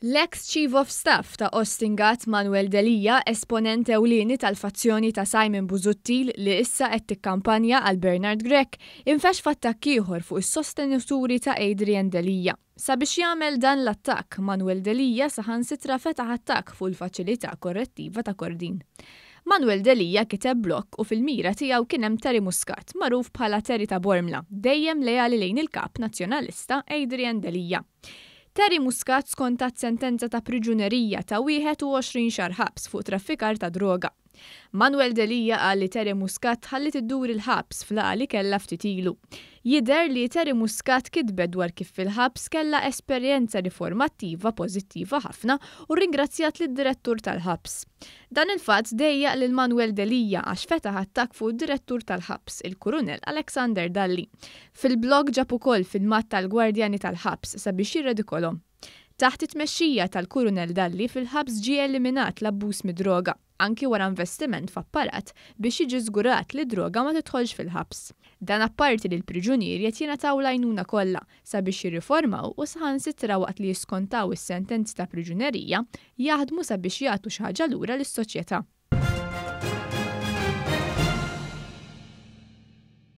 L-eks Chief of Staff ta' Austin Gatt Manuel Delia, esponent ewlieni tal-fazzjoni ta' Simon Busuttil li issa qed tikkampanja għal Bernard Grech, infexx f'attakk ieħor fuq is-sostenituri ta' Adrian Delia. Sabiex jagħmel dan l-attakk, Manuel Delia saħansitra fetaħ attakk fuq il-Faċilità Korrettiva ta' Kordin. Manuel Delia kiteb blog u fil-mira tiegħu kien hemm Terry Muscat, magħruf bħala Terry ta' Bormla, dejjem leali lejn il-Kap Nazzjonalista Adrian Delia. Terry Muscat skontat sentenza ta' priġunerija ta' 21 xahar ħabs fuq traffikar ta' droga. Manuel Delia qal li Terry Muscat tħalliet iddur il-ħabs f'laqgħa li kellha ftit ilu. Jidher li Terry Muscat kitbet dwar kif fil-ħabs kellha esperjenza riformattiva pożittiva ħafna u rringrazzjat lid-direttur tal-ħabs. Dan il-fatt dejjaq lil Manuel Delia għax fetaħ attakk fuq id-direttur tal-ħabs, il-Kurunell Alexander Dalli. Fil-blog ġab ukoll filmat tal-gwardjani tal-ħabs sabiex jirredikolhom. Taħt it-tmexxija tal-Kurunell Dalli fil-ħabs ġie eliminat l-abbuż mid-droga, anki wara investiment f'apparat biex jiġi żgurat li d-droga ma tidħolx fil-ħabs. Dan apparti li l-priġunieri qed jingħataw l-għajnuna kollha sabiex jirriformaw u saħansitra waqt li jiskontaw is-sentenzi ta' priġunerija jaħdmu sabiex jagħtu xi ħaġa lura lis-soċjetà.